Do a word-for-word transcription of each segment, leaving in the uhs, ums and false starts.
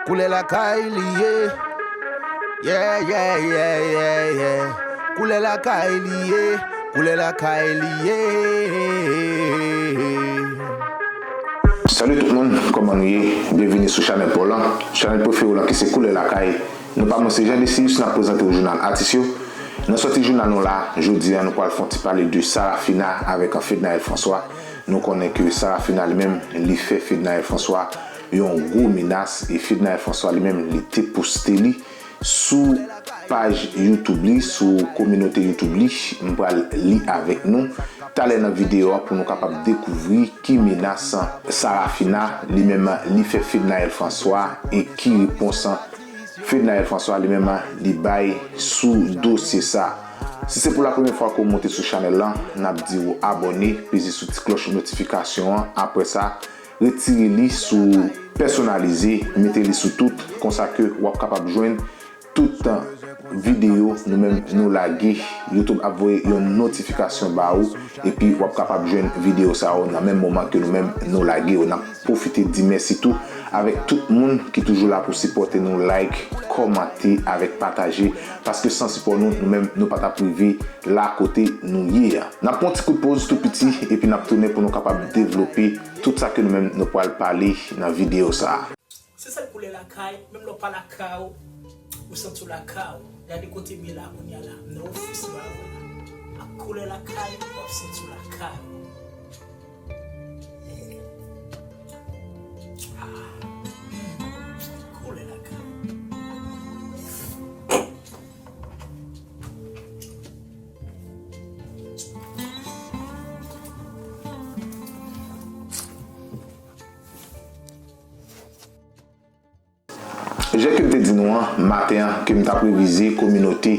Koulè lakay li ye. Yeah, yeah, yeah, yeah, yeah. Koulè lakay li ye. Koulè lakay li ye. Salut tout moun, kòman nou ye? Byenvini sou chanèl pa w lan, chanèl prefere w lan ki se Koulè Lakay. Nou pa mwen se Jean Decius, n ap prezante w jounal atis yo. Nan sòti jounal nou la, jodi a, nou pral fè yon ti pale de Sarafina avèk Fednaelle François. Nou konnen ke Sarafina li menm, li fè Fednaelle François yon gwo menas, e Fednaelle François li menm, li te poste li sou paj YouTube li, sou kominote YouTube li. M pral li avèk nou talè nan videyo a pou nou kapab dekouvri ki menas Sarafina li menm li fè Fednaelle François e ki repons Fednaelle François li menm li bay sou dosye sa. Si se pou la premyè fwa ke w monte sou chanèl lan, n ap di w abòne, peze sou ti klòch notifikasyon an. Apre sa, retire li sou pèsonalize, mete li sou tout, konsa ke w ap kapab jwenn tout videyo nou menm nou lage. YouTube ap voye yon notifikasyon ba ou, epi w ap kapab jwenn videyo sa yo nan menm moman ke nou menm nou lage yo. N ap pwofite di mèsi tou avèk tout moun ki toujou la pou sipòte nou, like, kòmante avèk pataje, paske san sipò nou, nou menm nou pa t ap rive la kote nou ye a. N ap pran yon ti kout poz tou piti, epi n ap tounen pou nou kapab devlope tout sa ke nou menm nou pral pale nan videyo sa a. Se sèl koulè lakay, menm lè w pa lakay ou, ou santi w lakay ou. Gade kote m ye la kounye a la, m nan ofis m pa vre la. Ak koulè lakay, w ap santi w lakay ou. Ah, koulè lakay. Jan ke m te di nou an, maten an, ke m t ap revize kominote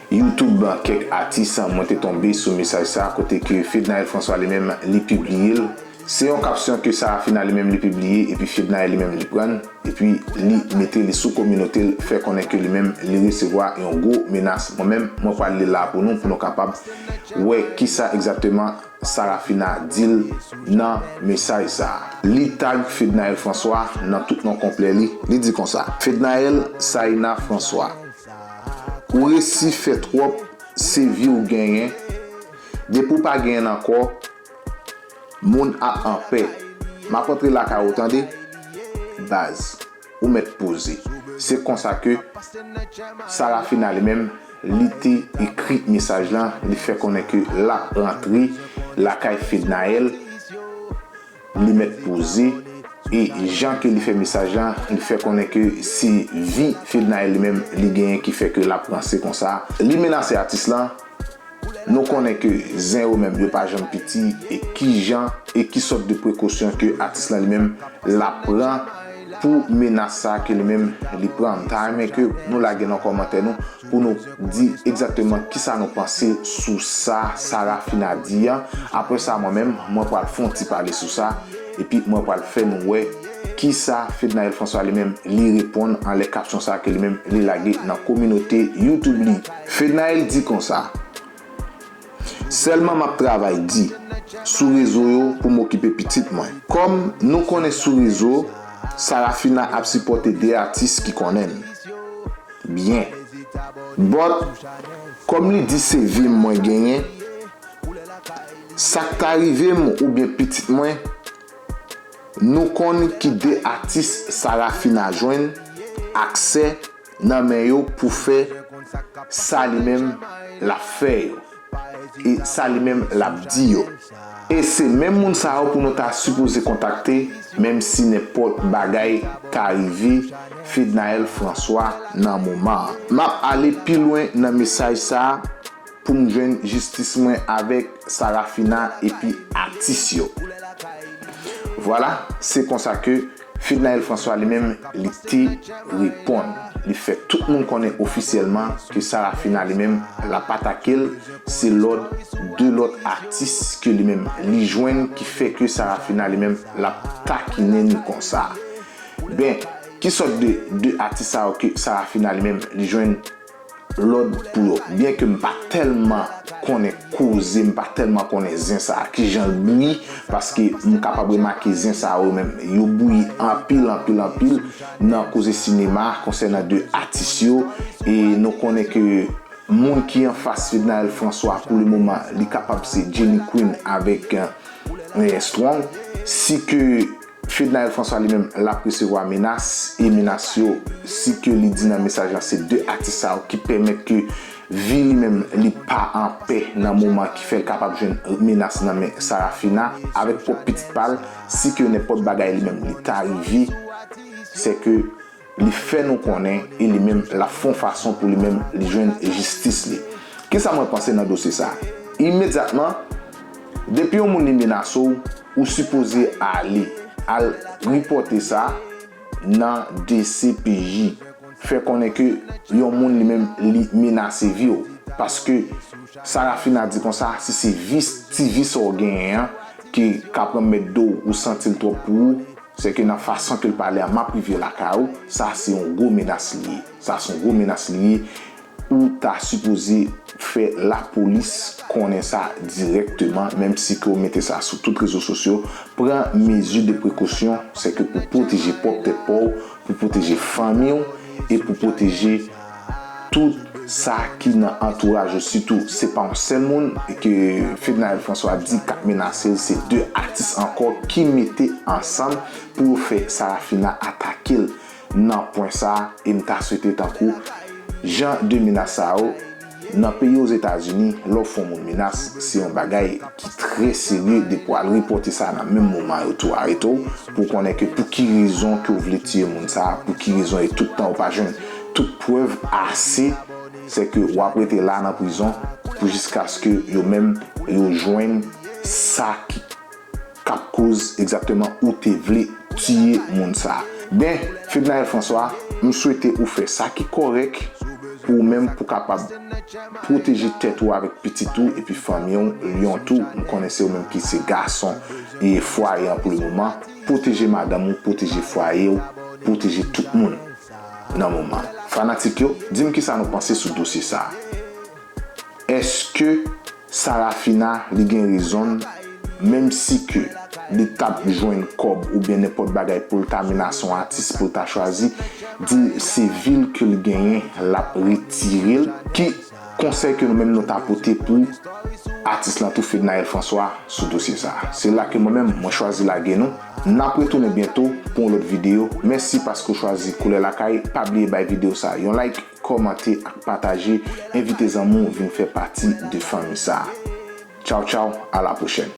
YouTube kèk atis, mwen te tonbe sou mesaj sa, kote ke Fednaelle François li menm, li pibliye l. Se yon kapsyon ke Sarafina li menm, li pibliye, epi Fednaelle li menm, li pran l, epi li mete li sou kominote l, fè konnen ke li menm, li resevwa yon gwo menas. Mwen menm, mwen pral li l la pou nou, pou nou kapab wè kisa egzakteman Sarafina di l nan mesaj sa a. Li tag Fednaelle François nan tout non konplè li. Li di konsa, Fednaelle Saïna François, ou resi fè twòp, se vi w genyen. Depi w pa genyen l ankò, moun ap anpè. M ap antre lakay ou, tande? Baz. Ou mèt poze. Se konsa ke Sarafina li menm, li te ekri mesaj lan, li fè konnen ke l ap rantre lakay Fednaelle, li mèt poze, e jan ke li fè mesaj lan, li fè konnen ke se vi Fednaelle li menm li genyen ki fè ke l ap ranse konsa. Li menase atis lan, Nou konnen ke zen yo menm yo pa janm piti, e kijan e ki sòt de prekosyon ke atis lan li menm l ap pran pou menas sa ke li menm li pran. M ta renmen ke nou lage nan kòmantè nou pou nou di egzakteman kisa nou panse sou sa Sarafina di an. Apre sa, mwen menm, mwen pral fè yon ti pale sou sa, epi mwen pral fè nou wè kisa Fednaelle François li menm li reponn anlè kapsyon sa ke li menm li lage nan kominote YouTube li. Fednaelle di konsa, Sèlman m ap travay di sou rezo yo pou m okipe pitit mwen. Kòm nou konnen sou rezo, Sarafina ap sipòte de atis ki konnen l byen. But, kòm li di se vi m mwen genyen, sa k ta rive m oubyen pitit mwen, nou konn ki de atis Sarafina jwenn aksè nan men yo pou fè sa li menm l ap fè yo, e sa li menm l ap di yo. E se menm moun sa yo pou nou ta sipoze kontakte, menm si nenpòt bagay ta rive Fednaelle François nan moman an. M ap ale pi lwen nan mesaj sa a pou m jwenn jistis mwen avèk Sarafina epi atis yo. Vwala, se konsa ke Fednaelle François li menm, li te reponn. Li fè tout moun konnen ofisyèlman ke Sarafina li menm, l ap atake l. Se lòd de lòt atis ke li menm, li jwenn ki fè ke Sarafina li menm, l ap takinen li konsa. Ben, ki sòt de, de atis sa yo ke Sarafina li menm, li jwenn lòd pou yo. Byenke m pa tèlman konnen koze, m pa tèlman konnen zen sa a, kijan l bouyi, paske m kapab remake zen sa yo menm, yo bouyi anpil, anpil, anpil nan koze sinema konsènan de atis yo, e nou konnen ke moun ki anfas Fednaelle François pou le moman, li kapab se Jenny Queen avèk, eh, Strong. Si ke Fednaelle François li menm, l ap resevwa menas, e menas yo, si ke li di nan mesaj lan, se de atis sa yo ki pèmèt ke vi li menm, li pa anpè nan moman ki fè l kapab jwenn menas nan men Sarafina avèk pwòp pitit pa l, si ke nenpòt bagay li menm, li ta rive, se ke li fè nou konnen e li menm l ap fè yon fason pou li menm li jwenn jistis li. Kisa mwen panse nan dosye sa a? Imedyatman, depi yon moun li menase w, ou sipoze ale, al ripòte sa nan D C P J. Fè konnen ke yon moun li menm li menase vi w. Paske Sarafina di konsa, si se vi, ti vi sa w genyen an, ki ka pran mèt do w, ou santi l twòp pou ou, se ke nan fason ke l pale a, m ap rive lakay ou, sa se yon gwo menas li ye. Sa se yon gwo menas li ye. Ou ta sipoze fè lapolis konnen sa dirèkteman, menm si ke w mete sa sou tout rezo sosyo, pran mezi de prekosyon, se ke pou pwoteje pwòp tèt pa w, pou pwoteje fanmi w, e pou pwoteje tout sa ki nan antouraj ou. Sitou, se pa yon sèl moun ke Fednaelle François di k ap menase l, se de atis ankò ki mete ansanm pou yo fè Sarafina atake l nan pwen sa a, e m ta swete tankou jan de menas sa yo nan peyi Ozetazini, lè w fè yon moun menas, se yon bagay ki trè serye, depi w al ripòte sa nan menm moman yo tou arete w, pou konnen ke pou ki rezon ke w vle tiye moun sa a, pou ki rezon, e tout tan ou pa jwenn tout prèv ase, se ke w ap rete la nan prizon pou jiskaske yo menm yo jwenn sa ki k ap koz egzakteman ou te vle tiye moun sa a. Ben, Fednaelle François, m swete ou fè sa ki kòrèk pou ou menm, pou kapab pwoteje tèt ou avèk pitit ou epi fanmi w, Lyon tou, m konnen se ou menm ki se gason e fwaye an pou le moman. Pwoteje madanm ou, pwoteje fwaye w, pwoteje tout moun nan moman. Fanatik yo, di m kisa nou panse sou dosye sa a. Èske Sarafina li gen rezon l, menm si ke li t ap jwenn kòb oubyen nenpòt bagay pou l ta menase yon atis, pou l ta chwazi di l se vi l ke l genyen, l ap retire l? Ki konsèy ke nou menm nou ta pote pou atis lan tou, Fednaelle François, sou dosye sa a? Se la ke mwen menm mwen chwazi lage nou. N ap retounen byento pou yon lòt videyo. Mèsi paske w chwazi Koulè Lakay. Pa bliye bay videyo sa a yon like, kòmante ak pataje, envite zanmi w vin fè pati de fanmi sa a. Tchaw, tchaw, a la pwochèn.